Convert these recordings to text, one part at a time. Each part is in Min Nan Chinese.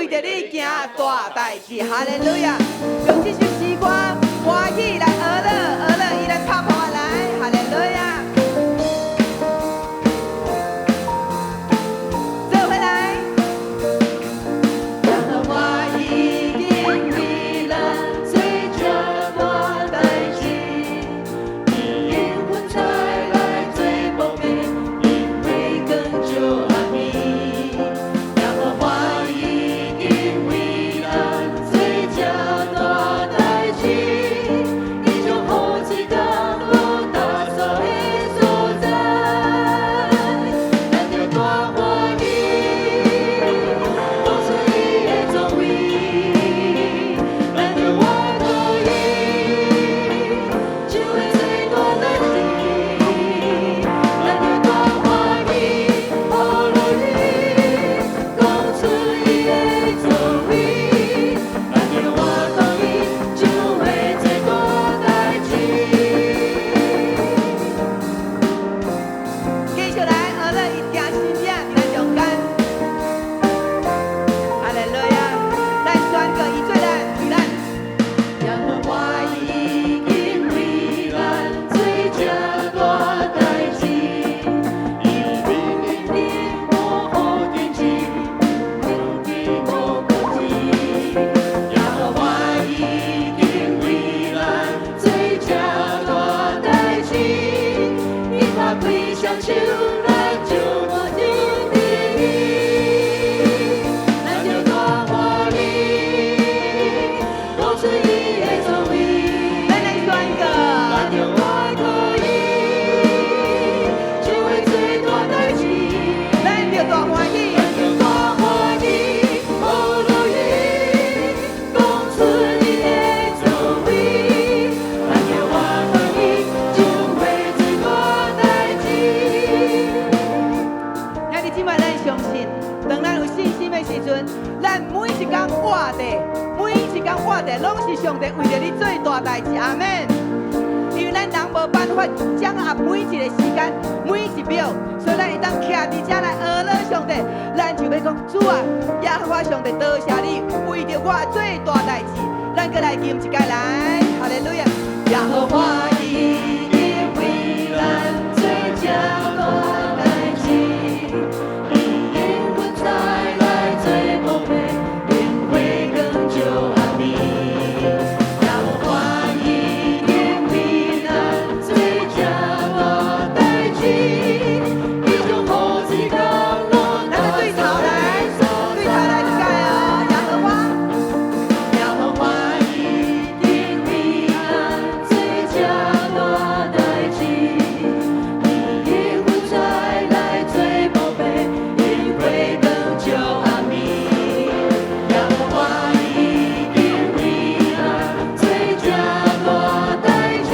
為著你行大代誌，哈利路亞！用這首詩歌歡喜來學樂學樂，伊來拍破來，哈利路亞！做伙來。耶和華已經為咱做這大代誌，伊應允才來做寶貝，因為更久阿彌。耶和華已經為咱做這大代誌，伊將雨水降落大掃的所在，咱著大歡喜，講出伊的作為，咱著活可以，就會做大代誌，咱著大歡喜，哈利講出伊的作為，咱著活可以，就會做大代誌。繼續來，學樂伊行新餅佇咱中間。哈利路亞！咱宣告伊做咱，為咱。耶和華已經為咱做這大代誌，伊命令無雨天氣，有地無過季。耶和華已經為咱做這大代誌，伊拍開雙手，咱就活就得意，咱就大歡喜，講出伊的作為，咱來宣告，咱就活可以，就會做大代誌，咱就大歡喜，咱就大歡喜，哈利講出伊的作為，咱就活可以，就會做大代誌。兄弟姊妹，咱相信，當咱有信心的時陣，咱每一工活著，每一工活著，攏是上帝為著你做大代誌，阿們。因為咱人無辦法掌握每一個時間、每一秒，所以咱會當徛佇遮來學樂上帝，咱就欲講主啊，耶和華上帝，多謝你為著我做大代誌，咱閣來吟一擺來，哈利路亞！耶和華已經為咱做這大代誌，伊應允才來做寶貝，因為更久阿彌。耶和華已經為咱做這大代誌，伊將雨水降落咱來對頭來，對頭來一擺哦，耶和華。耶和華已經為咱做這大代誌，伊應允才來做寶貝，因為更久阿彌。耶和華已經為咱做這大代誌，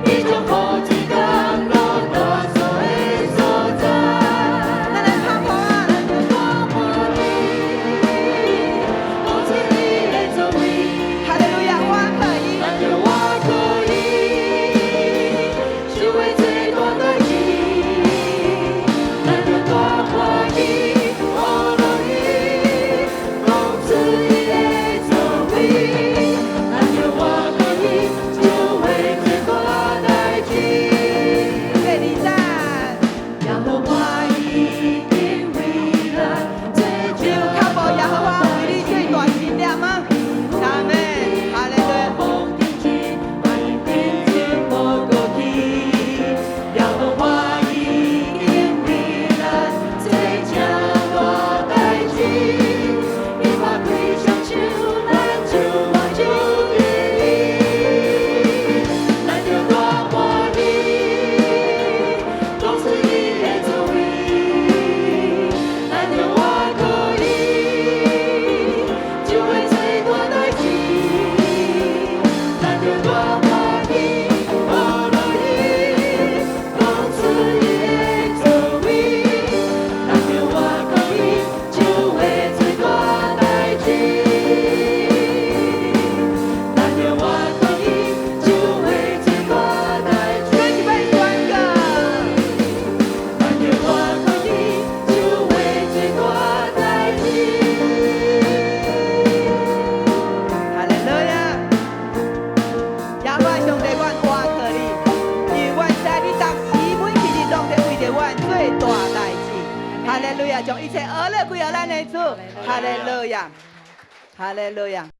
伊將雨水降落大掃的所在。咱來拍破啊！咱就大歡喜，講出伊的作為。哈利路亞，我可以，咱就活可以，就會做大代誌，咱就大歡喜，哈利講出伊的作為，咱就活可以，就會做大代誌。給你讚，耶和華已經為咱做就腳步，耶和華為你做大神蹟嗎？阿們，哈利路亞。耶和華已經為咱做這大代誌，伊拍開雙手，咱就活就得意，咱就大歡喜，講出伊的作為，咱就活可以，利路亞，將一切呵咾歸予咱的主，哈利路亞，哈利路亞。